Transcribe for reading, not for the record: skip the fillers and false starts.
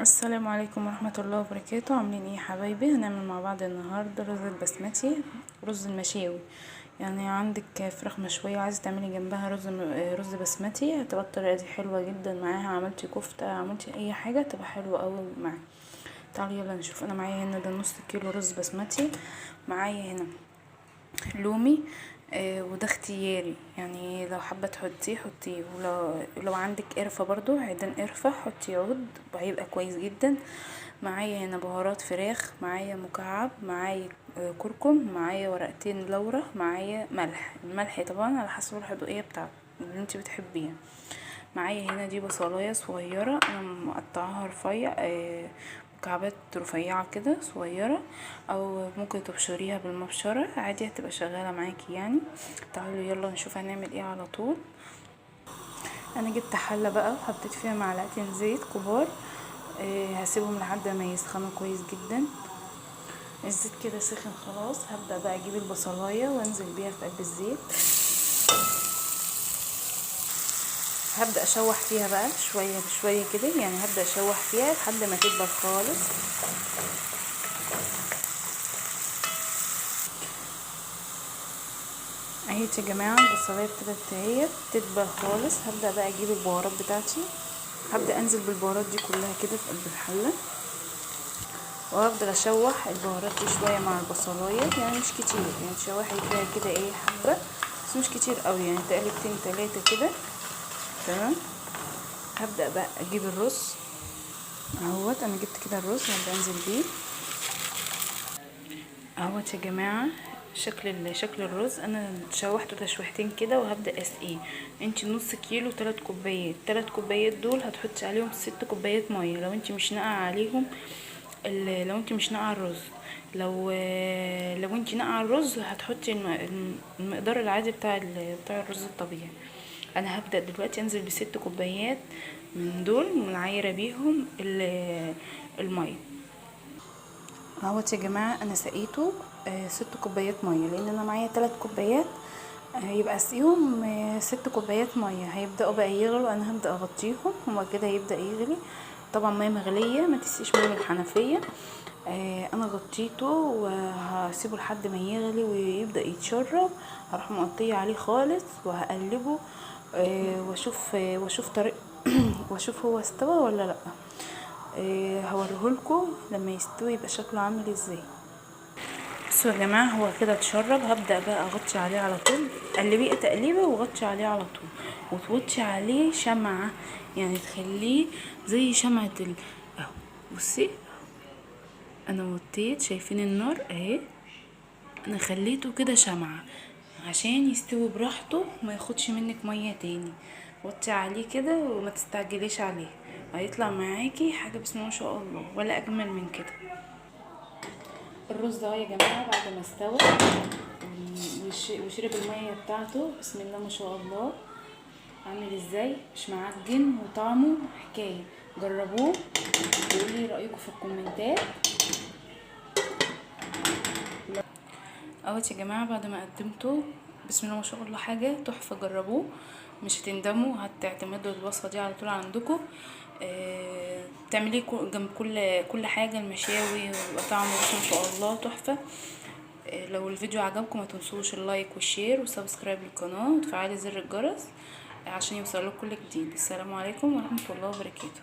السلام عليكم ورحمة الله وبركاته. عاملين ايه يا حبايبي؟ هنعمل مع بعض النهاردة رز البسمتي، رز المشاوي. يعني عندك فراخ مشوية وعايزة تعملي جنبها رز بسمتي، هتبقى الطريقة دي حلوة جدا معاها. عملتي كفتة، عملتي اي حاجة، تبقى حلوة قوي معاها. تعالوا يلا نشوف. انا معايا هنا ده نص كيلو رز بسمتي، معايا هنا لومي، وده اختياري، يعني لو حابة تحطيه حطيه، ولو عندك قرفه برضو، عيدان قرفه حطي عود، هيبقى كويس جدا. معايا هنا بهارات فراخ، معايا مكعب، معايا كركم، معايا ورقتين لورا، معايا ملح، الملح طبعا على حسب الحدوقيه بتاعتك اللي انت بتحبيها. معايا هنا دي بصلايه صغيرة انا مقطعاها رفيع، مكعبات رفيعة كده صغيرة، او ممكن تبشريها بالمبشره عادي، هتبقى شغالة معاكي يعني. تعالوا يلا نشوف هنعمل ايه على طول. انا جبت حله بقى وحطيت فيها معلقتين زيت كبار، هسيبهم لحد ما يسخنوا كويس جدا. الزيت كده سخن خلاص، هبدا بقى اجيب البصلايه وانزل بيها في قلب الزيت. هبدا اشوح فيها بقى شوية بشوية كده، يعني هبدا اشوح فيها لحد ما تدبل خالص. اهي يا جماعة البصلايه ابتدت اهي تدبل خالص. هبدا بقى اجيب البهارات بتاعتي، هبدا انزل بالبهارات دي كلها كده في قلب الحلة، وهفضل اشوح البهارات دي شوية مع البصلايه، يعني مش كتير، يعني تشوحي فيها كده ايه حبه، بس مش كتير قوي، يعني تقلبتين تلاتة كده. تمام. هبدا بقى اجيب الرز اهوت، انا جبت كده الرز هبدا انزل بيه اهوت يا جماعة. شكل الرز انا شوحته تشويحتين كده وهبدا اسقيه. انت نص كيلو 3 كوبايات، 3 كوبايات دول هتحطي عليهم 6 كوبايات مية لو انت مش ناقعه عليهم، لو انت مش ناقعه الرز. لو انت ناقعه الرز هتحطي المقدار العادي بتاع الرز الطبيعي. انا هبدا دلوقتي انزل ب6 كوبايات من دول منعيره بيهم المية اهوت يا جماعة. انا سقيته 6 كوبايات مية، لان انا معايا 3 كوبايات، هيبقى اسقيهم 6 كوبايات مية. هيبداوا بقى يغلوا، انا هبدا اغطيهم هما كده هيبدا يغلي. طبعا مية مغليه، ما تسقيش مية من الحنفية. انا غطيته وهسيبه لحد ما يغلي ويبدا يتشرب. هروح مغطيه عليه خالص وهقلبه، واشوف طريق واشوف هو استوى ولا لا. هوريهولكم لما يستوي يبقى شكله عامل ازاي. بصوا يا جماعة هو كده اتشرب. هبدا بقى اغطي عليه على طول، قلبية تقليبه وغطي عليه على طول، وتوطي عليه شمعة، يعني تخليه زي شمعة اهو. بصي انا وطيت، شايفين النار اهي، انا خليته كده شمعة عشان يستوي براحته وما ياخدش منك مية تاني. وطي عليه كده وما تستعجليش عليه، هيطلع معاكي حاجة بسم الله ما شاء الله ولا اجمل من كده. الرز ده يا جماعة بعد ما استوى وشرب المية بتاعته بسم الله ما شاء الله، عامل ازاي، مش معجن وطعمه حكاية. جربوه وقولوا لي رايكم في الكومنتات. اهوت يا جماعة بعد ما قدمته بسم الله ما شاء الله حاجة تحفة، جربوه مش هتندموا، هتعتمدوا الوصفة دي على طول عندكم. تعمليه جنب كل حاجة، المشاوي، ويبقى طعمه بسم الله ما شاء الله تحفة. لو الفيديو عجبكم ما تنسوش ال like وال share وال subscribe للقناة وتفعلي زر الجرس عشان يوصلكم كل جديد. السلام عليكم ورحمة الله وبركاته.